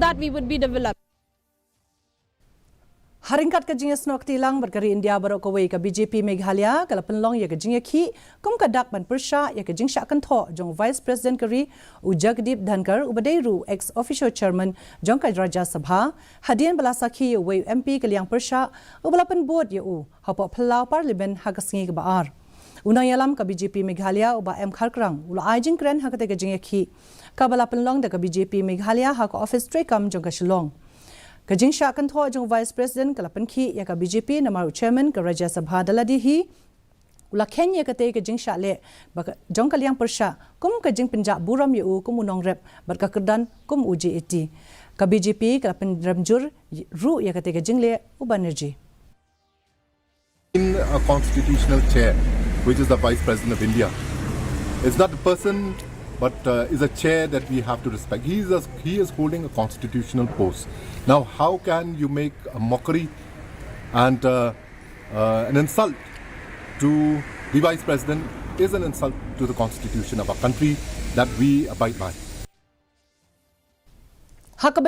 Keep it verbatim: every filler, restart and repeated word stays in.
that we would be developed. Ha ryngkat ka jingïasnoh kti lang bad ka ri India baroh kawei, ka B J P Meghalaya ka la pynlong ïa ka jingïakhih kum ka dak ban pyrshah ïa ka jingshah kynthoh jong u Vice President ka ri, u Jagdeep Dhankhar, uba dei ruh ex officio chairman jong ka Rajya Sabha, hadien ba la sakhi ïa uwei u M P ka liang pyrshah uba la pynbud ïa u hapoh phyllaw Parliament ha ka sngi kaba ar. U nongïalam ka B J P Meghalaya, u Bah M Kharkrang, u la ai jingkren ha katei ka jingïakhih kaba la pynlong da ka B J P Meghalaya ha ka ophis treikam jong ka Shillong. Ka jingshah kynthoh jong u Vice President ka la pynkhih ïa ka B J P namar u Chairman ka Rajya Sabha da lade hi u la kheiñ ïa katei ka jingshah leh ba ka, jong ka liang pyrshah kum ka jingpynjah burom ïa u kum u nongrep bad ka kyrdan kum u J A T. Ka B J P ka la pynrem jur ruh ïa katei ka jingleh u Banerjee. In a constitutional chair, which is the Vice President of India, is not a person, but uh, is a chair that we have to respect. He is, a, he is holding a constitutional post. Now, how can you make a mockery and uh, uh, an insult to the Vice President is an insult to the Constitution of our country that we abide by. Ha ka